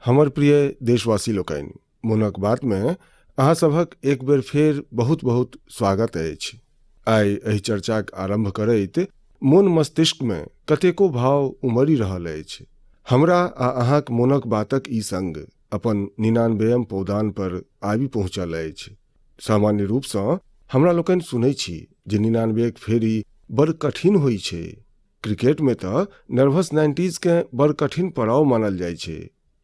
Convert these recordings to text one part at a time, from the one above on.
हमर प्रिय देशवासी लोकनि, मोनक बातमे अहाँ सभक एक बेर फेर बहुत बहुत स्वागत अछि। आइ एहि चर्चाक आरंभ करैत मोन मस्तिष्कमे कतेको भाव उमड़ि रहल अछि। हमरा आ अहाँक मोनक बातक ई संग अपन 99 पौदान पर आबि पहुँचल अछि। सामान्य रूपसँ हमरा लोकनि सुनै छी जे 99क फेरी बड़ कठिन होइ छै। क्रिकेटमे तऽ नर्वस नाइन्टीजकेँ बड़ कठिन पड़ाव मानल जाइ छै,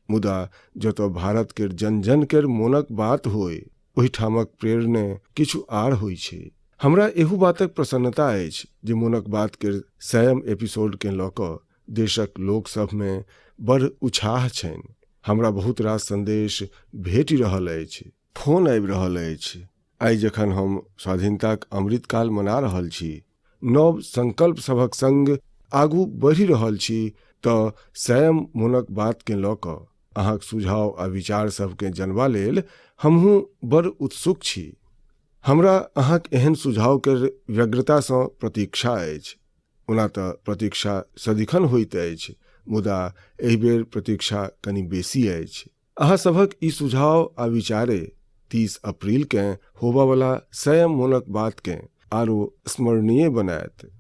मुदा जतऽ भारत केर जन-जन केर मोनक बात होइ, ओहिठामक प्रेरणे किछु आर होइ छै। हमरा एहू बातक प्रसन्नता अछि जे मोनक बात केर सयम एपिसोडकेँ लऽ कऽ देशक लोक सभमे बड़ उछाह छनि। हमरा बहुत रास संदेश भेटि रहल अछि। फोन आबि रहल अछि। आइ जखन हम स्वाधीनताक अमृतकाल मना रहल छी, नव संकल्प सभक संग आगू बढ़ि रहल छी तऽ सयम मोनक बातकेँ लऽ कऽ अहाँक सुझाव आ विचार सभकेँ जनबा लेल हमहूँ बड़ उत्सुक छी। हमरा अहाँक एहन सुझाव केर व्यग्रतासँ प्रतीक्षा अछि। ओना तऽ प्रतीक्षा सदिखन होइत अछि, मुदा एहि बेर प्रतीक्षा कनी बेसी अछि। अहाँ सभक ई सुझाव आ विचारे 30 अप्रैलकेँ होबयवला सयम मोनक बातकेँ आरो स्मरणीय बनायत।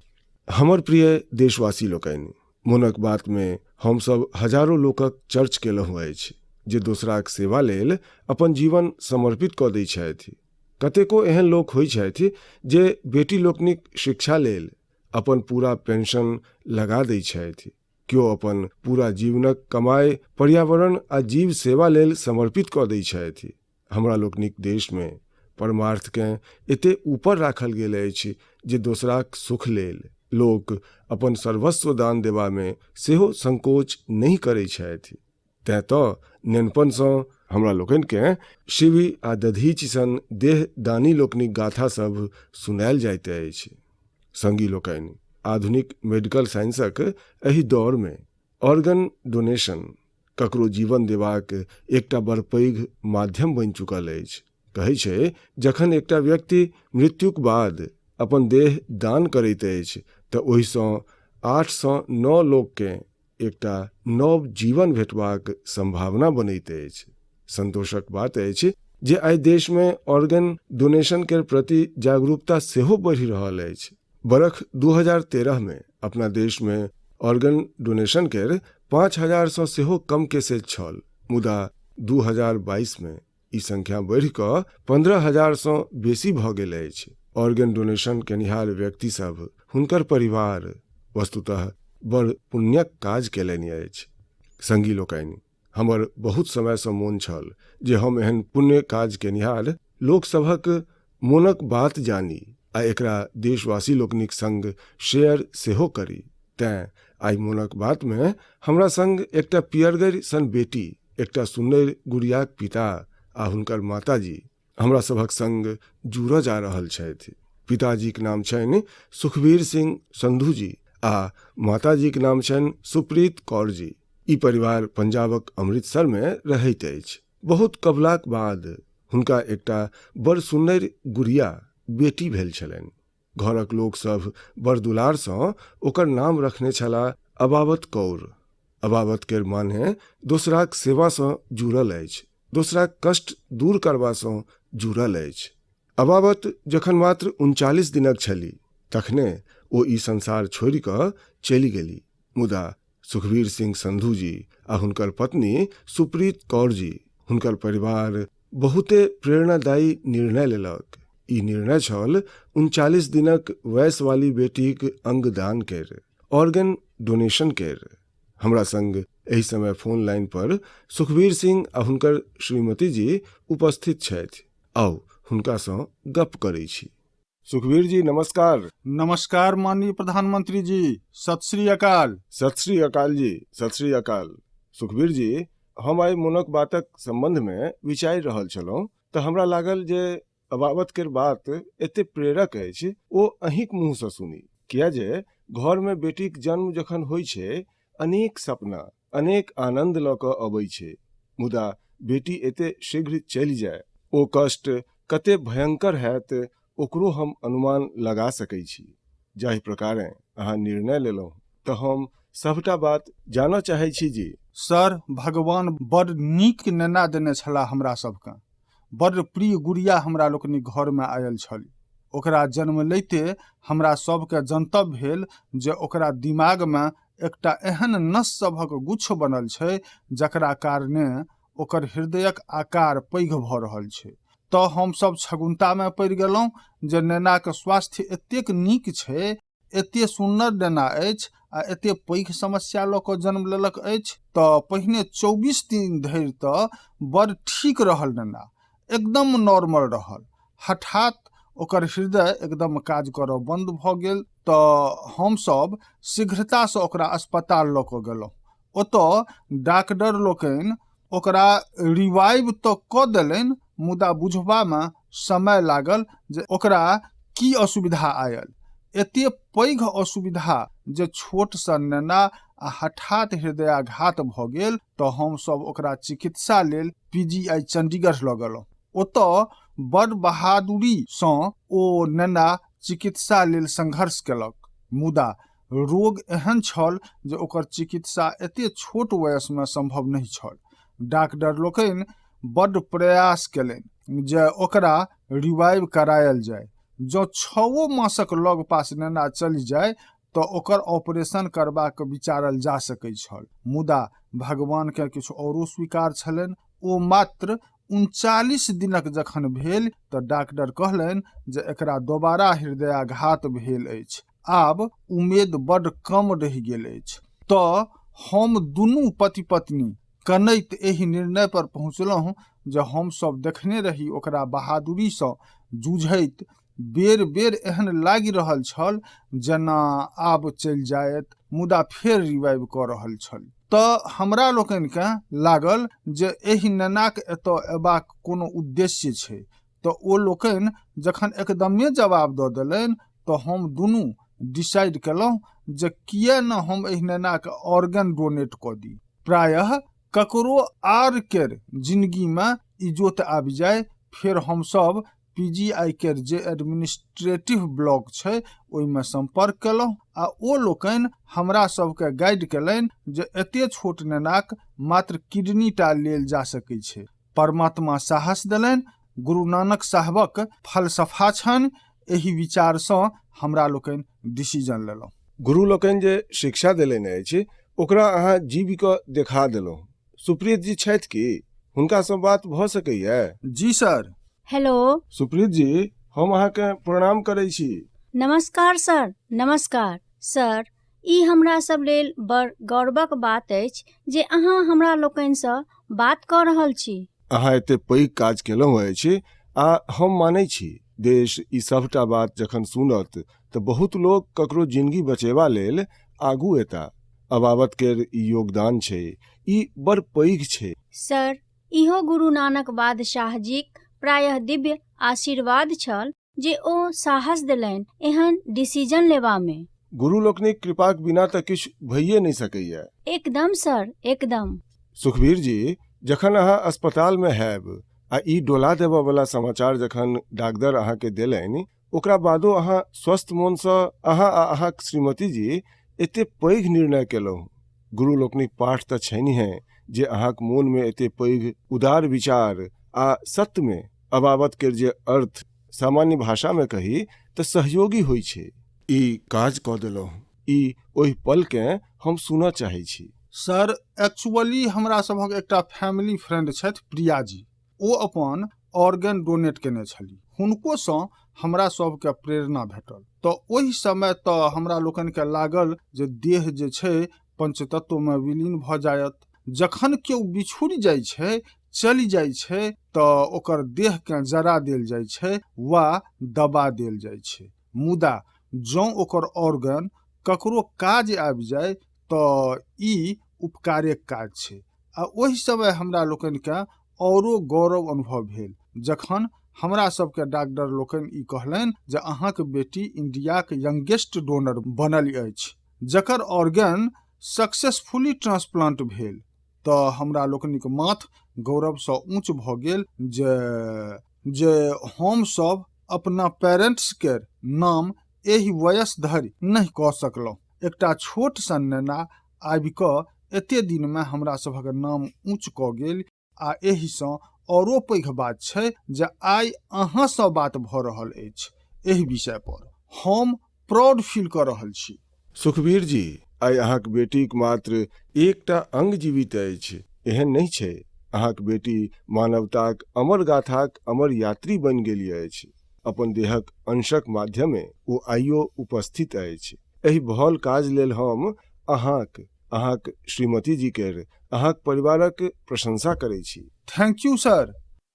हमर प्रिय देशवासी लोकनि, मोनक बातमे हमसभ हजारो लोकक चर्च केलहुँ अछि जे दोसराक सेवा लेल अपन जीवन समर्पित कऽ दैत छथि। कतेको एहन लोक होइत छथि जे बेटी लोकनिक शिक्षा लेल अपन पूरा पेंशन लगा दैत छथि। केओ अपन पूरा जीवनक कमाइ पर्यावरण आ जीव सेवा लेल समर्पित कऽ दैत छथि। हमरा लोकनिक देशमे परमार्थकेँ एते ऊपर राखल गेल अछि जे दोसराक सुख लेल लोक अपन सर्वस्व दान देबामे सेहो संकोच नहि करैत छथि। तेँ तऽ नेनपनसँ हमरा लोकनिकेँ शिवि आ दधीचि सन देह दानी लोकनिक गाथा सभ सुनायल जाइत अछि। संगी लोकनि, आधुनिक मेडिकल साइंसक एहि दौरमे ऑर्गन डोनेशन ककरो जीवन देबाक एकटा बड़ पैघ माध्यम बनि चुकल अछि। कहै छै जखन एकटा व्यक्ति मृत्युक बाद अपन देह दान करैत अछि तऽ ओहिसँ 8 सँ 9 लोककेँ एकटा नव जीवन भेटबाक संभावना बनैत अछि। संतोषक बात अछि जे आइ देशमे ऑर्गन डोनेशन केर प्रति जागरूकता सेहो बढ़ि रहल अछि। बरख 2013 मे अपना देशमे ऑर्गन डोनेशन केर 5000सँ सेहो कम केसेज छल, मुदा 2022 मे ई संख्या बढ़ि कऽ 15,000सँ बेसी भऽ गेल अछि। ऑर्गन डोनेशन केनिहार व्यक्ति सभ, हुनकर परिवार वस्तुतः बड़ पुण्यक काज केलनि अछि। संगी लोकनि, हमर बहुत समयसँ मोन छल जे हम एहन पुण्य काज केनिहार लोक सभक मोनक बात जानी आ एकरा देशवासी लोकनिक संग शेयर सेहो करी। तेँ आइ मोनक बातमे हमरा संग एकटा पियरगरि सन बेटी, एकटा सुन्नरि गुड़ियाक पिता आ हुनकर माताजी हमरा सभक संग जुड़ऽ जा रहल छथि। पिताजीक नाम छनि सुखबीर सिंह संधू जी आ माताजीक नाम छनि सुप्रीत कौर जी। ई परिवार पंजाबक अमृतसरमे रहैत अछि। बहुत कबलाक बाद हुनका एकटा बड़ सुन्नरि गुड़िया बेटी भेल छलनि। घरक लोक सभ बड़ दुलारसँ ओकर नाम रखने छलाह अबाबत कौर। अबाबत केर माने दोसराक सेवासँ जुड़ल अछि, दोसराक कष्ट दूर करबासँ जुड़ल अछि। अबाबत जखन मात्र 39 दिनक छली तखने ओ ई संसार छोड़ि कऽ चलि गेली, मुदा सुखबीर सिंह संधू जी आ हुनकर पत्नी सुप्रीत कौर जी, हुनकर परिवार बहुते प्रेरणादायी निर्णय लेलक। ई निर्णय छल 39 दिनक वयस वाली बेटीक अंगदान केर, ऑर्गन डोनेशन केर। हमरा संग एहि समय फोन लाइन पर सुखबीर सिंह आ हुनकर श्रीमती जी उपस्थित छथि। आउ हुनकासँ गप्प करै छी। सुखबीर जी नमस्कार। नमस्कार माननीय प्रधानमंत्री जी, सत श्री अकाल। सत श्री अकाल जी, सत श्री अकाल। सुखबीर जी, हम आइ मोनक बातक संबंधमे विचारि रहल छलहुँ तऽ हमरा लागल जे अबाबत केर बात एते प्रेरक अछि ओ अहींक मुँहसँ सुनी, किया जे घरमे बेटीक जन्म जखन होइ छै अनेक सपना अनेक आनंद लऽ कऽ अबै छै, मुदा बेटी एते शीघ्र चलि जाय ओ कष्ट कते भयंकर हैत ओकरो हम अनुमान लगा सकै छी। जाहि प्रकारें अहाँ निर्णय लेलहुँ तऽ हम सभटा बात जानऽ चाहै छी जी। सर, भगवान बड़ नीक नेना देने छलाह हमरा सभकेँ। बड़ प्रिय गुड़िया हमरा लोकनिक घरमे आयल छलि। ओकरा जन्म लैते हमरा सभकेँ जनतब भेल जे ओकरा दिमागमे एकटा एहन नस सभक गुच्छ बनल छै जकरा कारणे ओकर हृदयक आकार पैघ भऽ रहल छै। तऽ हमसभ छगुन्तामे पड़ि गेलहुँ जे नेनाक स्वास्थ्य एतेक नीक छै, एते सुन्नर नेना अछि आ एते पैघ समस्या लऽ कऽ जन्म लेलक अछि। तऽ पहिने 24 दिन धरि तऽ बड़ ठीक रहल नेना, एकदम नॉर्मल रहल। हठात ओकर हृदय एकदम काज करब बन्द भऽ गेल। तऽ हमसभ शीघ्रतासँ ओकरा अस्पताल लऽ कऽ गेलहुँ। ओतऽ डाक्टर लोकनि ओकरा रिवाइव तऽ कऽ देलनि, मुदा बुझबामे समय लागल जे ओकरा की असुविधा आयल। एते पैघ असुविधा जे छोट सन नेना आ हठात हृदयाघात भऽ गेल। तऽ हमसभ ओकरा चिकित्सा लेल पीजीआई चंडीगढ़ लऽ गेलहुँ। ओतऽ बड़ बहादुरीसँ ओ नेना चिकित्सा लेल संघर्ष केलक, मुदा रोग एहन छल जे ओकर चिकित्सा एते छोट वयसमे संभव नहि छल। डाक्टर लोकनि बड्ड प्रयास केलनि जे ओकरा रिवाइव करायल जाय। जँ 6 मासक लग पास नेना चलि जाय तऽ ओकर ऑपरेशन करबाक विचारल जा सकैत छल, मुदा भगवानकेँ किछु औरो स्वीकार छलनि। ओ मात्र 39 दिनक जखन भेल तऽ डाक्टर कहलनि जे एकरा दोबारा हृदयाघात भेल अछि, आब उमेद बड्ड कम रहि गेल अछि। तऽ हम दुनू पति पत्नी कनैत एहि निर्णय पर पहुँचलहुँ जे हमसभ देखने रही ओकरा बहादुरीसँ जूझैत, बेर बेर एहन लागि रहल छल जेना आब चलि जायत, मुदा फेर रिवाइव कऽ रहल छल। तऽ हमरा लोकनिकेँ लागल जे एहि नेनाक एतऽ अयबाक कोनो उद्देश्य छै। तऽ ओ लोकनि जखन एकदमे जवाब दऽ देलनि तऽ हम दुनू डिसाइड केलहुँ जे किए ने हम एहि नेनाके ऑर्गन डोनेट कऽ दी। प्रायः ककरो आर केर जिनगीमे इजोत आबि जाय। फेर हमसभ पीजीआई केर जे एडमिनिस्ट्रेटिव ब्लॉक छै ओहिमे सम्पर्क केलहुँ आ ओ लोकनि हमरा सभके गाइड केलनि जे एते छोट नेनाक मात्र किडनी टा लेल जा सकै छै। परमात्मा साहस देलनि। गुरु नानक साहबक फलसफा छनि। एहि विचारसँ हमरा लोकनि डिसीजन लेलहुँ। गुरु लोकनि जे शिक्षा देलनि अछि ओकरा अहाँ जीवि कऽ देखा देलहुँ। सुप्रीत जी छथि की? हुनकासँ बात भऽ सकैए? जी सर। हेलो सुप्रीत जी, हम अहाँके प्रणाम करै छी। नमस्कार सर। नमस्कार सर, ई हमरा सब लेल बड़ गौरवक बात अछि जे अहाँ हमरा लोकनिसँ बात कऽ रहल छी। अहाँ एते पैघ काज केलहुँ अछि आ हम मानै छी देश ई सभटा बात जखन सुनत तऽ बहुत लोक ककरो जिनगी बचेबा लेल आगू एता। अबाबत केर ई योगदान छै, ई बड़ पैघ छै। सर, इहो गुरु नानक बादशाह जीक प्रायः दिव्य आशीर्वाद छल जे ओ साहस देलनि एहन डिसीजन लेबामे। गुरु लोकनिक कृपाक बिना तऽ किछु भइए नहि सकैए। एकदम सर, एकदम। सुखबीर जी, जखन अहाँ अस्पतालमे हैब आ ई डोला देबऽ वला समाचार जखन डागदर अहाँके देलनि, ओकरा बादो अहाँ स्वस्थ मोनसँ अहाँ आ अहाँक श्रीमती जी एते पैघ निर्णय केलहुँ। गुरु लोकनिक पाठ तऽ छैन्हे जे अहाँक मोनमे एते पैघ उदार विचार आ सत्यमे अबाबत केर जे अर्थ सामान्य भाषामे कही तऽ सहयोगी होइ छै। ई काज कऽ देलहुँ। ई ओहि पलकेँ हम सुनऽ चाहै छी। सर, एक्चुअली हमरा सभक एकटा फैमिली फ्रेंड छथि प्रिया जी, ओ अपन ऑर्गन डोनेट केने छली। हुनकोसँ हमरा सभके प्रेरणा भेटल। तऽ ओहि समय तऽ हमरा लोकनिके लागल जे देह जे छै पंचतत्वमे विलीन भऽ जायत। जखन केओ बिछुड़ि जाइ छै, चलि जाइ छै, तऽ ओकर देहकेँ जरा देल जाइ छै वा दबा देल जाइ छै, मुदा जँ ओकर ऑर्गन ककरो काज आबि जाय तऽ ई उपकारेक काज छै। आ ओहि समय हमरा लोकनिकेँ औरो गौरव अनुभव भेल जखन हमरा सबके डॉक्टर लोकनि ई कहलनि जे अहाँक बेटी इंडियाक यंगेस्ट डोनर बनल अछि जकर ऑर्गन सक्सेसफुली ट्रांसप्लांट भेल। तऽ हमरा लोकनिक माथ गौरवसँ ऊँच भऽ गेल जे जे हमसभ अपना पेरेंट्स केर नाम एहि वयस धरि नहि कऽ सकलहुँ। एकटा छोट सन नेना आबि कऽ एते दिनमे हमरा सभक नाम ऊँच कऽ गेल आ एहिसँ औरो पैघ बात छै जे आइ अहाँसँ बात भऽ रहल अछि एहि विषय पर। हम प्राउड फील कऽ रहल छी। सुखबीर जी, आइ अहाँक बेटीक मात्र एकटा अंग जीवित अछि, एहन नहि छै। अहाँक बेटी मानवताक अमर गाथाक अमर यात्री बनि गेली अछि। अपन देहक अंशक माध्यमे ओ आइयो उपस्थित अछि। एहि भल काज लेल हम अहाँक, अहाँक श्रीमती जी केर, अहाँक परिवारक प्रशंसा करै छी। Thank you sir.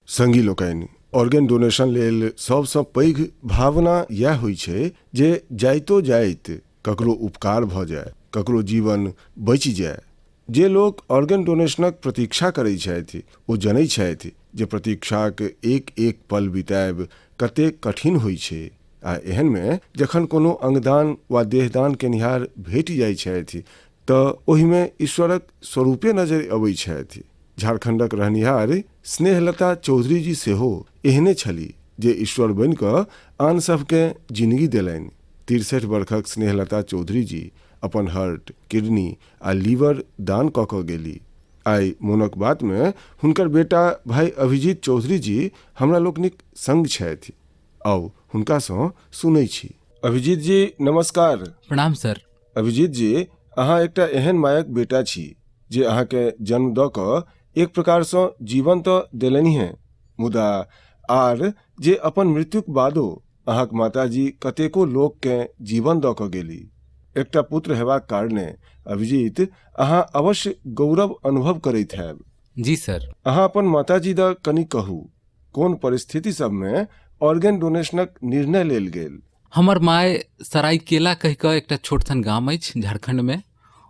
संगी लोकनि, ऑर्गन डोनेशन लेल सबसँ पैघ भावना इएह होइ छै जे जाइतो जाइत ककरो उपकार भऽ जाय, ककरो जीवन बचि जाय। जे लोक ऑर्गन डोनेशनक प्रतीक्षा करै छथि ओ जनै छथि जे प्रतीक्षाक एक एक पल बितायब कतेक कठिन होइ छै आ एहनमे जखन कोनो अंगदान वा देहदान केनिहार भेटि जाइ छथि तऽ ओहिमे ईश्वरक स्वरूपे नजरि अबै छथि। झारखंडक रहनिहार स्नेहलता चौधरी जी सेहो एहने छली जे ईश्वर बनि कऽ आन सभकेँ जिनगी देलनि। 63 बरखक स्नेहलता चौधरी जी अपन हर्ट, किडनी आ लीवर दान कऽ कऽ गेली। आइ मोनक बातमे हुनकर बेटा भाइ अभिजीत चौधरी जी हमरा लोकनिक संग छथि। आउ हुनकासँ सुनै छी। अभिजीत जी नमस्कार। प्रणाम सर। अभिजीत जी, अहाँ एकटा एहन मायक बेटा छी जे अहाँके जन्म दऽ कऽ एक प्रकारसँ जीवन तऽ देलनि हेँ, मुदा आर जे अपन मृत्युक बादो अहाँक माताजी कतेको लोककेँ जीवन दऽ कऽ गेली। एकटा पुत्र हेबाक कारणे अभिजीत अहाँ अवश्य गौरव अनुभव करैत हैब। जी सर। अहाँ अपन माताजी दऽ कनि कहू, कोन परिस्थिति सभमे ऑर्गन डोनेशनक निर्णय लेल गेल? हमर माय सरायकेला कहि कऽ एकटा छोट सन गाम अछि झारखण्डमे,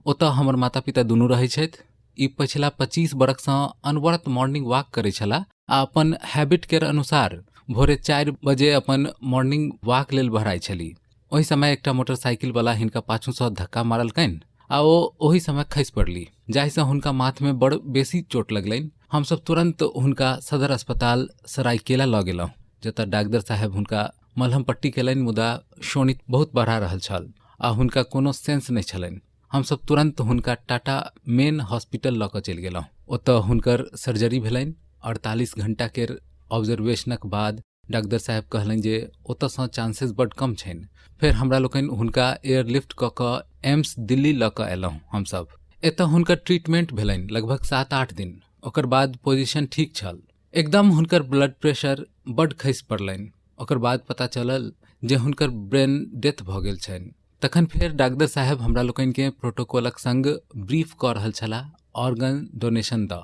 ओतऽ हमर माता पिता दुनू रहै छथि। ई पछिला 25 बरखसँ अनवरत मॉर्निंग वॉक करै छलाह आ अपन हैबिट केर अनुसार भोरे 4 बजे अपन मॉर्निंग वॉक लेल बहराइ छली। ओहि समय एकटा मोटरसाइकिल वाला हिनका पाछूसँ धक्का मारलकनि आ ओ ओहि समय खसि पड़ली, जाहिसँ हुनका माथमे बड़ बेसी चोट लगलनि। हमसब तुरन्त हुनका सदर अस्पताल सरायकेला लऽ गेलहुँ, जतऽ डाक्टर साहेब हुनका मलहम पट्टी केलनि, मुदा शोणित बहुत बढ़ा रहल छल आ हुनका कोनो सेंस नहि छलनि। हमसब तुरन्त हुनका टाटा मेन हॉस्पिटल लऽ कऽ चलि गेलहुँ। ओतऽ हुनकर सर्जरी भेलनि। 48 घंटा केर ऑब्जर्वेशनक बाद डाक्टर साहेब कहलनि जे ओतऽसँ चांसेस बड्ड कम छनि। फेर हमरा लोकनि हुनका एयरलिफ्ट कऽ कऽ एम्स दिल्ली लऽ कऽ अयलहुँ। हमसब एतऽ हुनकर ट्रीटमेंट भेलनि लगभग 7-8 दिन। ओकर बाद पोजिशन ठीक छल एकदम। हुनकर ब्लड प्रेशर बड्ड खसि पड़लनि। ओकर बाद पता चलल जे हुनकर ब्रेन डेथ भऽ गेल छनि। तखन फेर डाक्टर साहेब हमरा लोकनिकेँ प्रोटोकॉलक संग ब्रीफ कऽ रहल छलाह ऑर्गन डोनेशन दऽ।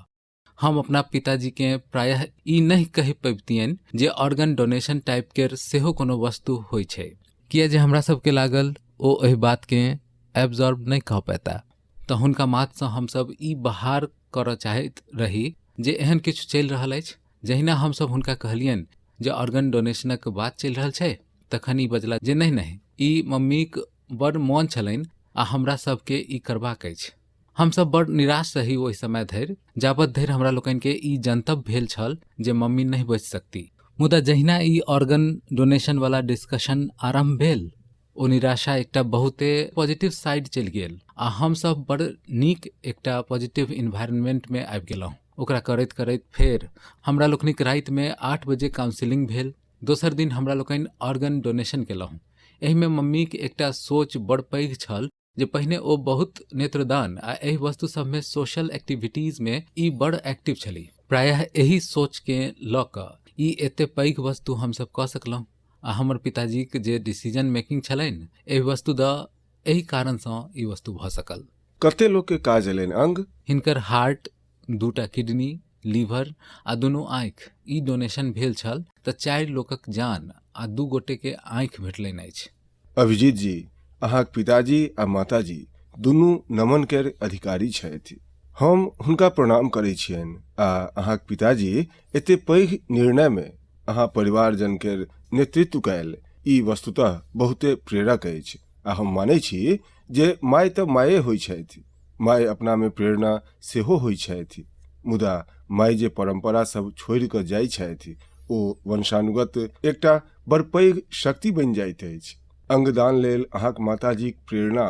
हम अपना पिताजीकेँ प्रायः ई नहि कहि पबितियनि जे ऑर्गन डोनेशन टाइप केर सेहो कोनो वस्तु होइ छै, किए जे हमरा सबके लागल ओ एहि बातकेँ एब्जॉर्ब नहि कऽ पेता। तऽ हुनका माथसँ हमसब ई बहार करऽ चाहैत रही जे एहन किछु चलि रहल अछि। जहिना हमसब हुनका कहलियनि जे ऑर्गन डोनेशनक बात चलि रहल छै, तखन ई बजला जे नहि नहि, ई मम्मीक बड़ मोन छलनि आ हमरा सबके ई करबाक अछि। हमसब बड़ निराश रही ओहि समय धरि, जाबत धरि हमरा लोकनिके ई जनतब भेल छल जे मम्मी नहि बचि सकती। मुदा जहिना ई ऑर्गन डोनेशन वाला डिस्कशन आरम्भ भेल, ओ निराशा एकटा बहुते पॉजिटिव साइड चलि गेल आ हमसब बड़ नीक एकटा पॉजिटिव इन्वायरमेंटमे आबि गेलहुँ। ओकरा करैत करैत फेर हमरा लोकनिक रातिमे 8 बजे काउंसिलिंग भेल। दोसर दिन हमरा लोकनि ऑर्गन डोनेशन केलहुँ। एहिमे मम्मीक एकटा सोच बड़ पैघ छल जे पहिने ओ बहुत नेत्रदान आ एहि वस्तु सभमे सोशल एक्टिविटीजमे ई बड़ एक्टिव छली। प्रायः एहि सोचकेँ लऽ कऽ ई एते पैघ वस्तु हमसब कऽ सकलहुँ आ हमर पिताजीक जे डिसीजन मेकिंग छलनि एहि वस्तु दऽ, एहि कारणसँ ई वस्तु भऽ सकल। कते लोकके काज एलनि अंग? हिनकर हार्ट, 2टा किडनी, लीवर आ दुनू आँखि ई डोनेशन भेल छल, तऽ 4 लोकक जान आ 2 गोटेके आँखि भेटलनि अछि। अभिजीत जी, अहाँक पिताजी आ माताजी दुनू नमन केर अधिकारी छथि। हम हुनका प्रणाम करै छियनि आ अहाँक पिताजी एते पैघ निर्णयमे अहाँ परिवारजन केर नेतृत्व कयल, ई वस्तुतः बहुते प्रेरक अछि आ हम मानै छी जे माय तऽ माये होइ छथि, माय अपनामे प्रेरणा सेहो होइ छथि, मुदा माय जे परम्परा सब छोड़ि कऽ जाइ छथि ओ वंशानुगत एकटा बड़ पैघ शक्ति बनि जाइत अछि। अंगदान लेल अहाँक माताजीक प्रेरणा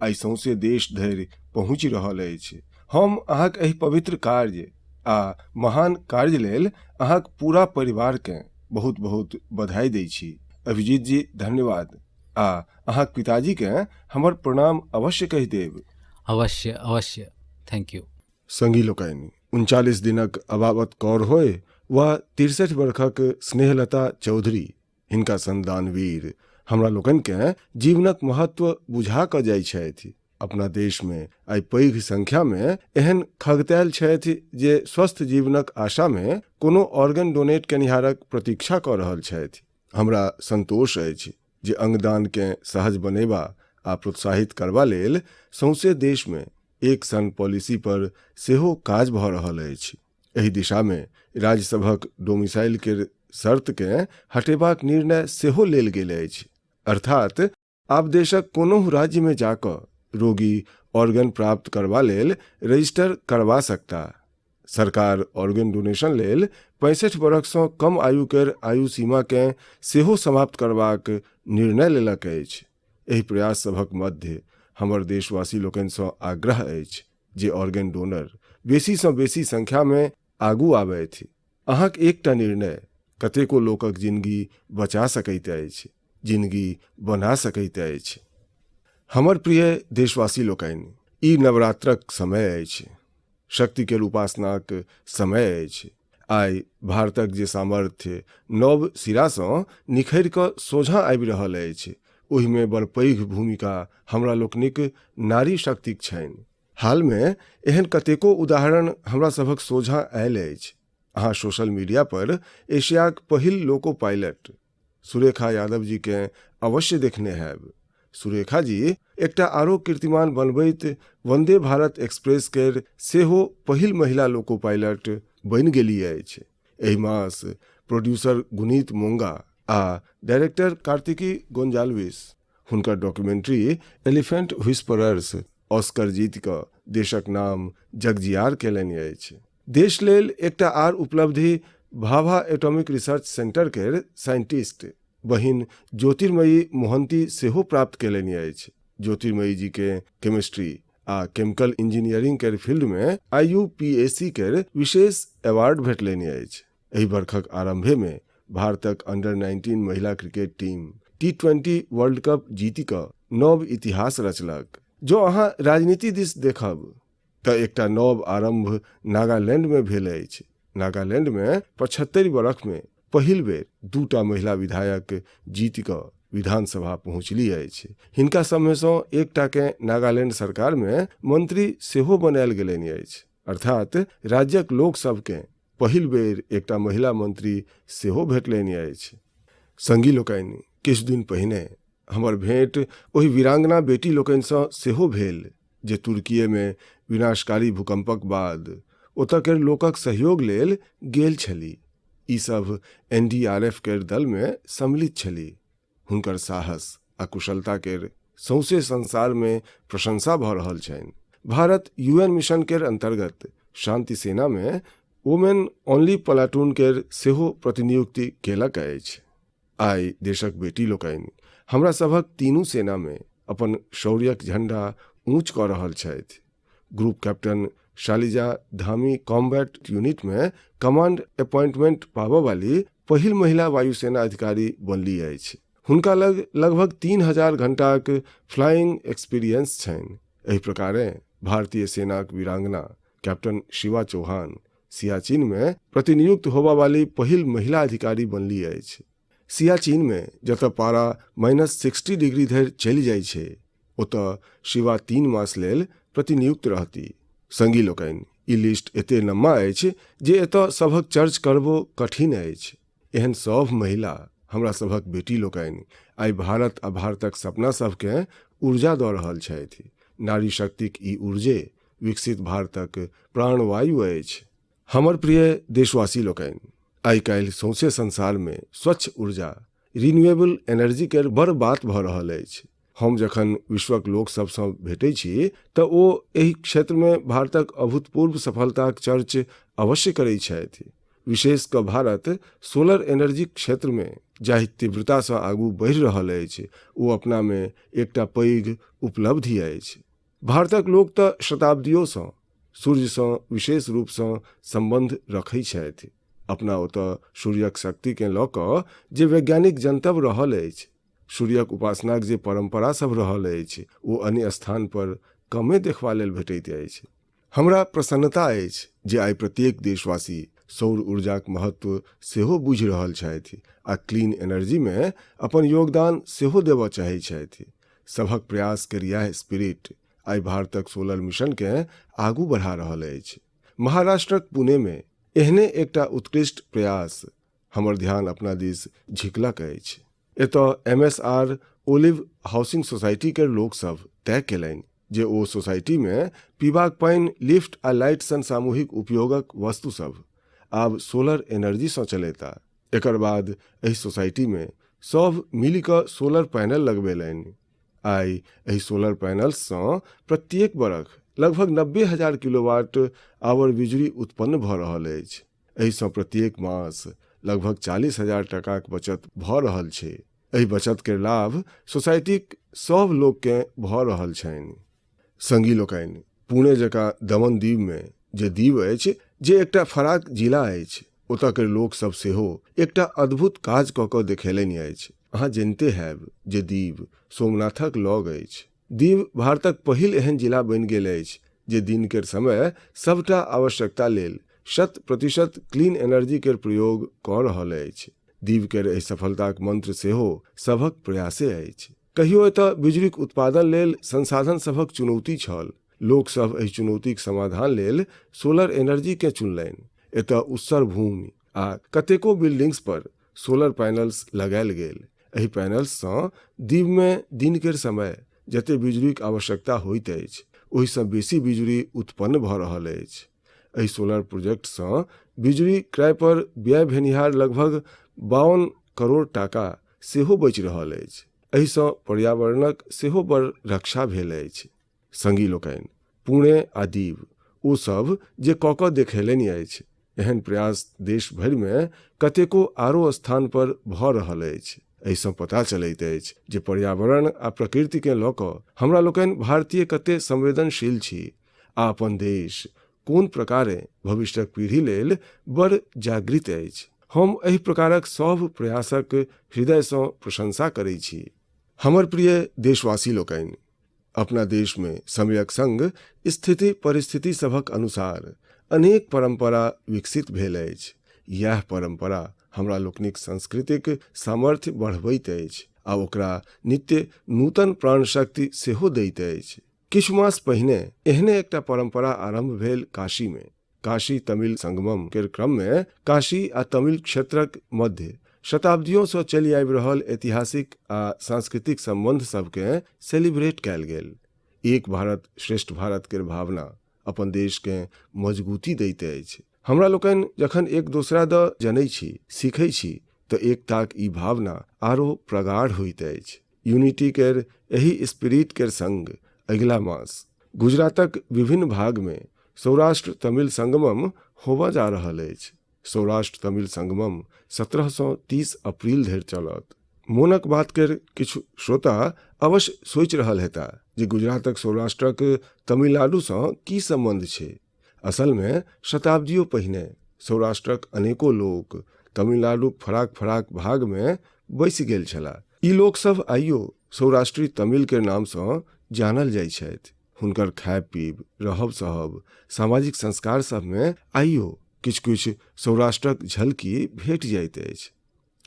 आइ सौंसे देश धरि पहुँचि रहल अछि। हम अहाँक एहि पवित्र कार्य आ महान कार्य लेल अहाँक पूरा परिवारकेँ बहुत बहुत बधाई दै छी। अभिजीत जी धन्यवाद आ अहाँक पिताजीकेँ हमर प्रणाम अवश्य कहि देब। अवश्य अवश्य, thank you. संगी लोकनि, 39 दिनक अबाबत कौर होय वा 63 बरखक स्नेहलता चौधरी, हिनका सन दानवीर हमरा लोकनिकेँ जीवनक महत्व बुझा कऽ जाइ छथि। अपना देशमे आइ पैघ संख्यामे एहन खगतायल छथि जे स्वस्थ जीवनक आशामे कोनो ऑर्गन डोनेट केनिहारक प्रतीक्षा कऽ रहल छथि। हमरा संतोष अछि जे अंगदानकेँ सहज बनेबा आ प्रोत्साहित करबा लेल सौंसे देशमे एक सन पॉलिसी पर सेहो काज भऽ रहल अछि। एहि दिशामे राज्य सभक डोमिसाइल केर शर्तकेँ हटेबाक निर्णय सेहो लेल गेल अछि। अर्थात आब देशक कोनहुँ राज्यमे जा कऽ रोगी ऑर्गन प्राप्त करबा लेल रजिस्टर करबा सकता। सरकार ऑर्गन डोनेशन लेल 65 बरखसँ कम आयु केर आयु सीमाकेँ सेहो समाप्त करबाक निर्णय लेलक अछि। एहि प्रयास सभक मध्य हमर देशवासी लोकनिसँ आग्रह अछि जे ऑर्गन डोनर बेसीसँ बेसी संख्यामे आगू आबथि। अहाँक एकटा निर्णय कतेको लोकक जिनगी बचा सकैत अछि, जिनगी बना सकैत अछि। हमर प्रिय देशवासी लोकनि, ई नवरात्रक समय अछि, शक्ति केर उपासनाक समय अछि। आइ भारतक जे सामर्थ्य नव सिरासँ निखरि कऽ सोझाँ आबि रहल अछि, ओहिमे बड़ पैघ भूमिका हमरा लोकनिक नारी शक्तिक छनि। हालमे एहन कतेको उदाहरण हमरा सभक सोझाँ आयल अछि। अहाँ सोशल मीडिया पर एशियाक पहिल लोको पायलट सुरेखा यादव जीकेँ अवश्य देखने हैब। सुरेखा जी एकटा आरो कीर्तिमान बनबैत वंदे भारत एक्सप्रेस केर सेहो पहिल महिला लोको पायलट बनि गेली अछि। एहि मास प्रोड्यूसर गुनीत मोंगा आ डायरेक्टर कार्तिकी गोंजाल्विस हुनकर डॉक्यूमेंट्री एलिफेंट व्हिस्परर्स ऑस्कर जीति कऽ देशक नाम जगजियार केलनि अछि। देश लेल एकटा आर उपलब्धि भाभा एटॉमिक रिसर्च सेंटर केर साइंटिस्ट बहिन ज्योतिर्मयी मोहंती सेहो प्राप्त केलनि अछि। ज्योतिर्मयी जी के केमिस्ट्री आ केमिकल इंजीनियरिंग केर फील्ड मे आईयूपीएसी केर विशेष अवार्ड भेटलनि अछि। एहि बरखक आरंभे मे भारतक अंडर 19 महिला क्रिकेट टीम टी20 वर्ल्ड कप जीति कऽ नव इतिहास रचलक। जँ अहाँ राजनीति दिस देखब तऽ एकटा नव आरंभ नागालैंड मे भेल अछि। नागालैंड मे 75 बरख मे पहिल बेर दूटा महिला विधायक जीति कऽ विधानसभा पहुँचली अछि। हिनका सभमे सँ एकटाकेँ नागालैंड सरकार मे मंत्री सेहो बनायल गेलनि अछि। अर्थात राज्यक लोक सभकेँ पहिल बेर एकटा महिला मंत्री सेहो भेटलनि अछि। संगी लोकनि, किछु दिन पहिने हमर भेंट ओहि वीरांगना बेटी लोकनिसँ सेहो भेल जे तुर्कीएमे विनाशकारी भूकंपक बाद ओतऽ केर लोकक सहयोग लेल गेल छली। ई सभ एनडीआरएफ केर दलमे सम्मिलित छली। हुनकर साहस आ कुशलता केर सौंसे संसारमे प्रशंसा भऽ रहल छनि। भारत यूएन मिशन केर अंतर्गत शांति सेनामे वुमेन ओनली प्लाटून केर सेहो प्रतिनियुक्ति केलक अछि। आइ देशक बेटी लोकनि हमरा सभक तीनू सेनामे अपन शौर्यक झंडा ऊँच कऽ रहल छथि। Group captain Shalija Dhami combat यूनिटमे command appointment पाबऽ वाली पहिल महिला वायुसेना अधिकारी बनली अछि। हुनका लग लगभग 3000 घंटाक फ्लाइंग एक्सपीरियंस छनि। एहि प्रकारें भारतीय सेनाक वीरांगना कैप्टन शिवा चौहान सियाचिनमे प्रतिनियुक्त होबऽ वाली पहिल महिला अधिकारी बनली अछि। सियाचिनमे जतऽ पारा -60 डिग्री धरि चलि जाइ छै, ओतऽ शिवा 3 मास लेल प्रतिनियुक्त रहती। संगी लोकनि, ई लिस्ट एते लम्बा अछि जे एतऽ सभक चर्च करबो कठिन अछि। एहन सभ महिला हमरा सभक बेटी लोकनि आइ भारत आ भारतक सपना सभकेँ ऊर्जा दऽ रहल छथि। नारी शक्तिक ई ऊर्जे विकसित भारतक प्राणवायु अछि। हमर प्रिय देशवासी लोकनि, आइ काल्हि सौंसे संसारमे स्वच्छ ऊर्जा, रिन्यूएबल एनर्जी केर बड़ बात भऽ रहल अछि। हम जखन विश्वक लोक सभसँ भेटै छी तऽ ओ एहि क्षेत्रमे भारतक अभूतपूर्व सफलताक चर्च अवश्य करै छथि। विशेष कऽ भारत सोलर एनर्जीक क्षेत्रमे जाहि तीव्रतासँ आगू बढ़ि रहल अछि, ओ अपनामे एकटा पैघ उपलब्धि अछि। भारतक लोक तऽ शताब्दियोसँ सूर्यसँ विशेष रूपसँ सम्बन्ध रखै छथि। अपना ओतऽ सूर्यक शक्तिकेँ लऽ कऽ जे वैज्ञानिक जनतब रहल अछि, सूर्यक उपासनाक जे परम्परा सभ रहल अछि, ओ अन्य स्थान पर कमे देखबा लेल भेटैत अछि। हमरा प्रसन्नता अछि जे आइ प्रत्येक देशवासी सौर ऊर्जाक महत्व सेहो बुझि रहल छथि आ क्लीन एनर्जीमे अपन योगदान सेहो देबऽ चाहै छथि। सभक प्रयास केर इएह स्पिरिट आइ भारतक सोलर मिशनकेँ आगू बढ़ा रहल अछि। महाराष्ट्रक पुणेमे एहने एकटा उत्कृष्ट प्रयास हमर ध्यान अपना दिस झिकलक अछि। एतय एमएसआर ओलिव हाउसिंग सोसाइटी केर लोकसभ तय केलनि जे ओ सोसाइटीमे पीबाक पानि, लिफ्ट आ लाइट सन सामूहिक उपयोगक वस्तु सभ आब सोलर एनर्जीसँ चलेता। एकर बाद एहि सोसाइटीमे सभ मिलि कऽ सोलर पैनल लगबेलनि। आइ एहि सोलर पैनल्ससँ प्रत्येक बरख लगभग 90,000 किलोवाट आवर बिजुली उत्पन्न भऽ रहल अछि। एहिसँ प्रत्येक मास लगभग 40,000 टाकाक बचत भऽ रहल छै। एहि बचत केर लाभ सोसाइटीक सभ लोककेँ भऽ रहल छनि। संगी लोकनि, पुणे जकाँ दमन दीवमे जे दीव अछि, जे एकटा फराक जिला अछि, ओतऽ केर लोक सभ सेहो एकटा अद्भुत काज कऽ कऽ देखेलनि अछि। अहाँ जनिते हैब जे दीव सोमनाथक लग अछि। दीव भारतक पहिल एहन जिला बनि गेल अछि जे दिन केर समय सभटा आवश्यकता लेल 100% क्लीन एनर्जी केर प्रयोग कऽ रहल अछि। दीव केर एहि सफलताक मंत्र सेहो सभक प्रयासे अछि। कहियो एतय बिजुलीक उत्पादन लेल संसाधन सभक चुनौती छल। लोक सभ एहि चुनौतीक समाधान लेल सोलर एनर्जी केँ चुनलनि। एतय उस्सर भूमि आ कतेको बिल्डिंग्स पर सोलर पैनल्स लगायल गेल। एहि पैनल्ससँ दीवमे दिन केर समय जते बिजुलीक आवश्यकता होइत अछि, ओहिसँ बेसी बिजुली उत्पन्न भऽ रहल अछि। एहि सोलर प्रोजेक्टसँ बिजुली क्रय पर व्यय भेनिहार लगभग 52 करोड़ टाका सेहो बचि रहल अछि। एहिसँ पर्यावरणक सेहो बड़ रक्षा भेल अछि। संगी लोकनि, पुणे आ दीव ओ सभ जे कऽ कऽ देखेलनि अछि, एहन प्रयास देश भरिमे कतेको आरो स्थान पर भऽ रहल अछि। एहिसँ पता चलैत अछि जे पर्यावरण आ प्रकृतिकेँ लऽ कऽ हमरा लोकनि भारतीय कते संवेदनशील छी आ अपन देश कोन प्रकारे भविष्यक पीढ़ी लेल बड़ जागृत अछि। हम एहि प्रकारक सभ प्रयासक हृदयसँ प्रशंसा करैत छी। हमर प्रिय देशवासी लोकनि, अपना देशमे समयक संग स्थिति परिस्थिति सभक अनुसार अनेक परंपरा विकसित भेल अछि। इएह परंपरा हमरा लोकनिक सांस्कृतिक सामर्थ्य बढ़बैत अछि आ ओकरा नित्य नूतन प्राणशक्ति सेहो दैत अछि। किछु मास पहिने एहने एकटा परंपरा आरंभ भेल काशीमे। काशी तमिल संगमम केर क्रममे काशी आ तमिल क्षेत्रक मध्य शताब्दियोसँ चलि आबि रहल ऐतिहासिक आ सांस्कृतिक सम्बन्ध सभकेँ सेलिब्रेट कयल गेल। एक भारत श्रेष्ठ भारत केर भावना अपन देशकेँ मजगूती दैत अछि। हमरा लोकनि जखन एक दोसरा दऽ जनै छी, सीखै छी तऽ एकताक ई भावना आरो प्रगाढ़ होइत अछि। यूनिटी केर एहि स्पिरिट केर संग अगिला मास गुजरातक विभिन्न भागमे सौराष्ट्र तमिल संगमम होबय जा रहल अछि। सौराष्ट्र तमिल संगमम 17सँ 30 अप्रैल धरि चलत। मोनक बात केर किछु श्रोता अवश्य सोचि रहल हेता जे गुजरातक सौराष्ट्रक तमिलनाडुसँ की सम्बन्ध छै। असलमे शताब्दियो पहिने सौराष्ट्रक अनेको लोक तमिलनाडुक फराक फराक भागमे बसि गेल छलाह। ई लोकसभ आइयो सौराष्ट्री तमिल केर नामसँ जानल जाइ छथि। हुनकर खायब पीब, रहब सहब, सामाजिक संस्कार सभमे आइयो किछु किछु सौराष्ट्रक झलकी भेट जाइत अछि।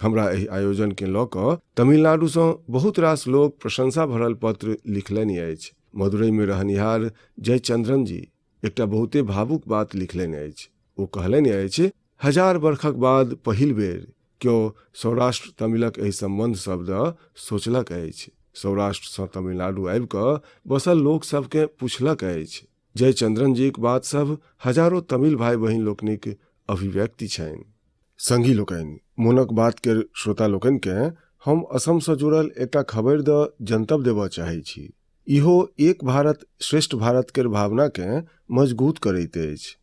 हमरा एहि आयोजनकेँ लऽ कऽ तमिलनाडुसँ बहुत रास लोक प्रशंसा भरल पत्र लिखलनि अछि। मदुरैमे रहनिहार जयचंद्रन जी एकटा बहुते भावुक बात लिखलनि अछि। ओ कहलनि अछि, 1000 बरखक बाद पहिल बेर केओ सौराष्ट्र तमिलक एहि सम्बन्ध सभ दऽ सोचलक अछि। सौराष्ट्रसँ तमिलनाडु आबि कऽ बसल लोक सभकेँ पुछलक अछि। जयचंद्रन जीक बात सभ हजारो तमिल भाइ बहिन लोकनिक अभिव्यक्ति छनि। संगी लोकनि, मोनक बात केर श्रोता लोकनिकेँ हम असमसँ जुड़ल एकटा खबरि दऽ जनतब देबऽ चाहै छी। इहो एक भारत श्रेष्ठ भारत केर भावनाकेँ मजगूत करैत अछि।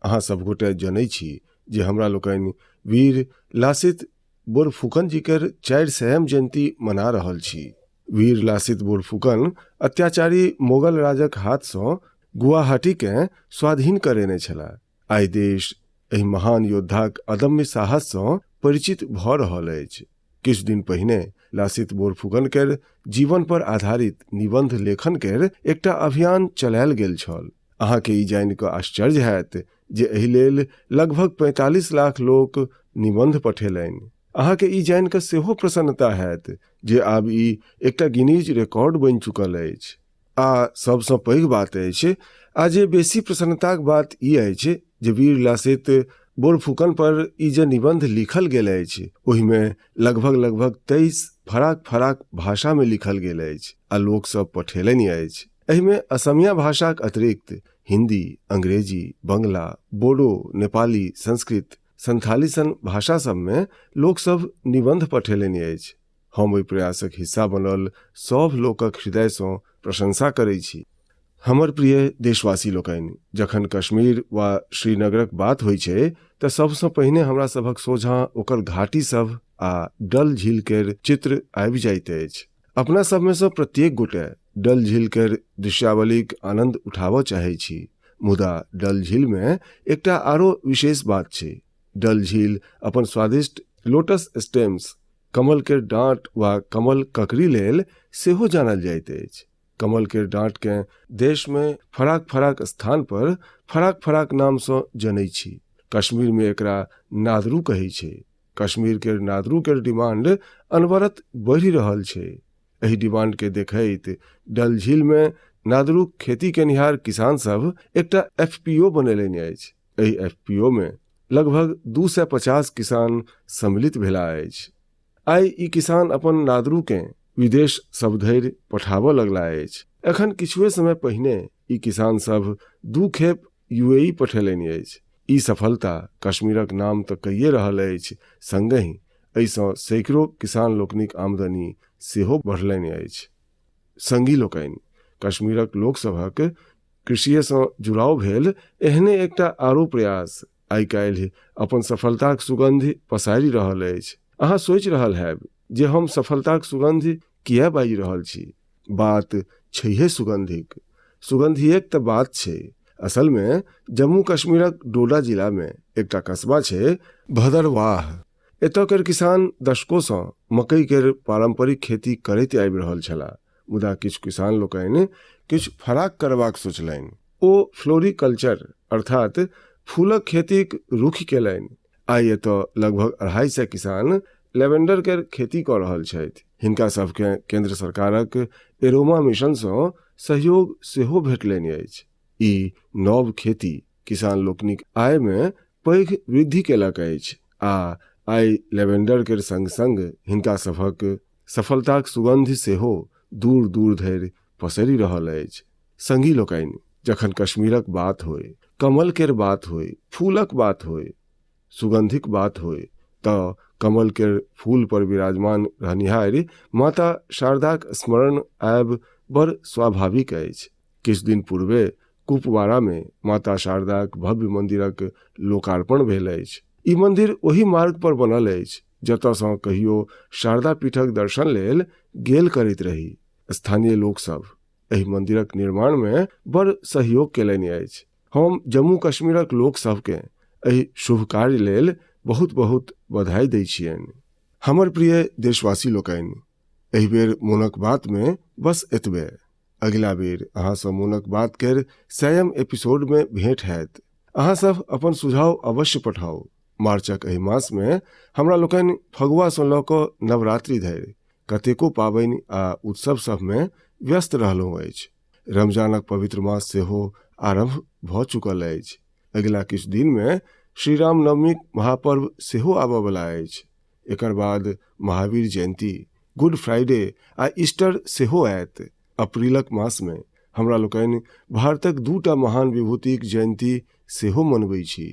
अहाँ सभ गोटे जनै छी जे हमरा लोकनि वीर लासित बोरफुकन जी केर 400म जयंती मना रहल छी। वीर लासित बोरफुकन अत्याचारी मोगल राजक हाथसँ गुवाहाटीकेँ स्वाधीन करेने छलाह। आइ देश एहि महान योद्धाक अदम्य साहससँ परिचित भऽ रहल अछि। किछु दिन पहिने लासित बोरफुकन केर जीवन पर आधारित निबंध लेखन केर एकटा अभियान चलायल गेल छल। अहाँके ई जानि कऽ आश्चर्य हैत जे एहि लेल लगभग 45 लाख लोक निबंध पठेलनि। अहाँके ई जानि कऽ सेहो प्रसन्नता हैत जे आब ई एकटा गिनीज रिकॉर्ड बनि चुकल अछि। आ सबसँ पैघ बात अछि आ जे बेसी प्रसन्नताक बात ई अछि जे वीर लासित बोरफुकन पर ई जे निबंध लिखल गेल अछि ओहिमे लगभग लगभग 23 फराक फराक भाषामे लिखल गेल अछि आ लोकसभ पठेलनि अछि। एहिमे असमिया भाषाक अतिरिक्त हिंदी, अंग्रेजी, बंगला, बोडो, नेपाली, संस्कृत, संथाली सन भाषा सभमे लोकसभ निबंध पठेलनि अछि। हम ओहि प्रयासक हिस्सा बनल सभ लोकक हृदयसँ प्रशंसा करै छी। हमर प्रिय देशवासी लोकनि, जखन कश्मीर वा श्रीनगरक बात होइ छै तऽ सभसँ पहिने हमरा सभक सोझाँ ओकर घाटी सभ आ डल झील केर चित्र आबि जाइत अछि। अपना सभमे सँ प्रत्येक गोटे डल झील केर दृश्यावलीक आनंद उठाबऽ चाहै छी, मुदा डल झीलमे एकटा आरो विशेष बात छै। डल झील अपन स्वादिष्ट लोटस स्टेम्स, कमल केर डाँट वा कमल ककड़ी लेल सेहो जानल जाइत अछि। कमल केर डाँटकेँ देशमे फराक फराक स्थान पर फराक फराक नामसँ जनै छी। कश्मीरमे एकरा नादरू कहै छै। कश्मीर केर नादरू केर डिमांड अनवरत बढ़ि रहल छै। एहि डिमांड के देखैत डल झीलमे नादरूक खेती केनिहार किसान सभ एकटा एफपीओ बनेलनि अछि। एहि एफपीओ मे लगभग 250 किसान सम्मिलित भेला अछि। आइ ई किसान अपन नादरूकेँ विदेश सभ धरि पठाबऽ लगला अछि। एखन किछुए समय पहिने ई किसान सभ 2 खेप यूएई पठेलनि अछि। ई सफलता कश्मीरक नाम तऽ कइए रहल अछि, संगहि एहिसँ सैकड़ो किसान लोकनिक आमदनी सेहो बढ़लनि अछि। संगी लोकनि, कश्मीरक लोकसभक कृषिएसँ जुड़ाव भेल एहने एकटा आरो प्रयास आइ काल्हि अपन सफलताक सुगन्धि पसारि रहल अछि। अहाँ सोचि रहल हैब जे हम सफलताक सुगन्धि किए बाजि रहल छी। बात छैहे सुगन्धिक। सुगन्धिएक तऽ बात छै। असलमे जम्मू कश्मीरक डोडा जिलामे एकटा कस्बा छै भदरवाह। एतऽ केर किसान दशकोसँ मकई केर पारंपरिक खेती करैत आबि रहल छलाह, मुदा किछु किसान लोकनि किछु फराक करबाक सोचलनि। ओ फ्लोरिकल्चर अर्थात फूलक खेतीक रुख केलनि। आइ एतऽ लगभग 250 किसान लेवेंडर केर खेती कऽ रहल छथि। हिनका सभकेँ केंद्र सरकारक एरोमा मिशनसँ सहयोग सेहो भेटलनि अछि। ई नव खेती किसान लोकनिक आयमे पैघ वृद्धि केलक अछि आ आइ लेवेंडर केर संग-संग हिनका सभक सफलताक सुगंधि सेहो दूर-दूर धरि पसरि रहल अछि। संगी लोकनि, जखन कश्मीरक बात होय, कमल केर बात होय, फूलक बात होय, सुगंधिक बात होय, तऽ कमल केर फूल पर विराजमान रहनिहारि माता शारदाक स्मरण आयब बड़ स्वाभाविक अछि। किछु दिन पूर्वे कुपवाड़ामे माता शारदाक भव्य मंदिरक लोकार्पण भेल अछि। ई मंदिर ओहि मार्ग पर बनल अछि जतऽ सँ कहियो शारदा पीठक दर्शन लेल गेल करैत रही। स्थानीय लोकसभ एहि मंदिरक निर्माणमे बड़ सहयोग केलनि अछि। हम जम्मू कश्मीरक लोकसभकेँ एहि शुभ कार्य लेल बहुत बहुत बधाई दै छियनि। हमर प्रिय देशवासी लोकनि, एहि बेर मोनक बातमे बस एतबे। अगिला बेर अहाँसँ मोनक बात केर 100म एपिसोडमे भेंट हैत। अहाँ सब अपन सुझाव अवश्य पठाउ। मार्चक एहि मासमे हमरा लोकनि फगुआसँ लऽ कऽ नवरात्रि धरि कतेको पाबनि आ उत्सव सभमे व्यस्त रहलहुँ अछि। रमजानक पवित्र मास सेहो आरम्भ भऽ चुकल अछि। अगिला किछु दिनमे श्री रामनवमीक महापर्व सेहो आबयवला अछि। एकर बाद महावीर जयंती, गुड फ्राइडे आ ईस्टर सेहो आयत। अप्रैलक मासमे हमरा लोकनि भारतक दूटा महान विभूतिक जयंती सेहो मनबै छी।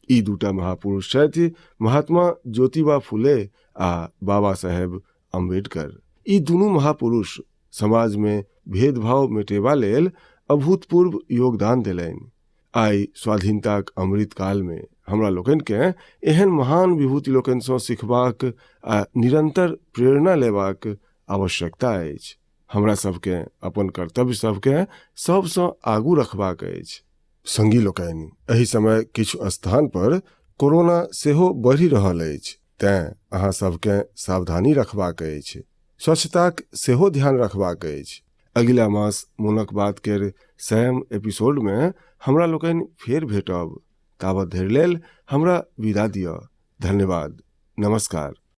ई दूटा महापुरुष छथि महात्मा ज्योतिबा फुले आ बाबा साहेब अम्बेडकर। ई दुनू महापुरुष समाजमे भेदभाव मेटेबा लेल अभूतपूर्व योगदान देलनि। आइ स्वाधीनताक अमृत कालमे हमरा लोकनिकेँ एहन महान विभूति लोकनिसँ सिखबाक आ निरंतर प्रेरणा लेबाक आवश्यकता अछि। हमरा सभकेँ अपन कर्तव्य सभकेँ सभसँ आगू रखबाक अछि। संगी लोकनि, एहि समय किछु स्थान पर कोरोना सेहो बढ़ि रहल अछि, तेँ अहाँ सभकेँ सावधानी रखबाक अछि। स्वच्छताक सेहो ध्यान रखबाक अछि। अगिला मास मोनक बात केर सयम एपिसोडमे हमरा लोकनि फेर भेटब। ताबत धरि लेल हमरा विदा दिअ। धन्यवाद। नमस्कार।